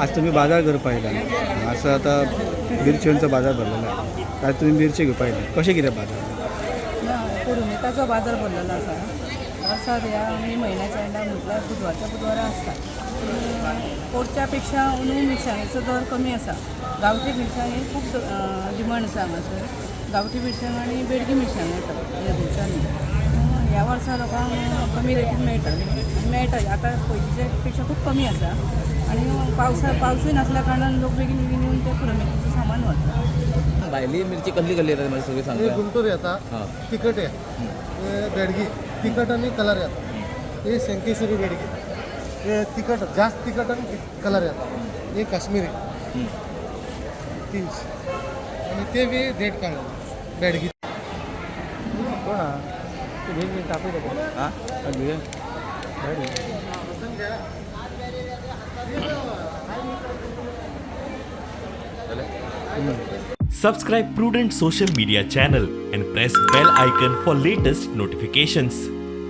आज तुम्ही बाजार करपा येयला. हांगासर आतां मिरच्यांचो बाजार भरलेलो आहा. आज तुमी मिरच्यो घेवपा येयला. कशें कितें बाजार? ना, पुरुमेंताचो बाजार भरलेलो आसा. वर्साक ह्या मे म्हयन्याच्या एंडाक, म्हटल्यार बुधवारच्या बुधवारा आसता. पोटच्या पेक्षा अंदू मिरसांगेचो दर कमी आसा. गांवठी मिरसांग ही खूब डिमांड आसा हांगासर. गांवठी मिरसांग आनी बेडगी मिरसांग येता ह्या दिवसांनी. ह्या वर्सा लोकांक कमी रेटीन मेळटा आनी मेळटा. आतां पयलींच्या पेक्षा खूब कमी आसा आनी पावसा पावसूय नासल्या कारणान लोक बेगीन बेगीन येवन ते पुरुमेंताचें सामान व्हरता. भायली मिरची कसली कसली येता म्हणजे सगळी हे सांगता. गुंटूर येता. तिखट आहे. हे बेडगी तिखट आणि कलर येता. हे शंकेश्वरी बेडगी, हे तिखट, जास्त तिखट आणि कलर येता. हे काश्मीरी 300 आणि ते बी रेट काढलं बेडगी. कोण आहा? हा. Subscribe Prudent Social Media channel and press bell icon for latest notifications.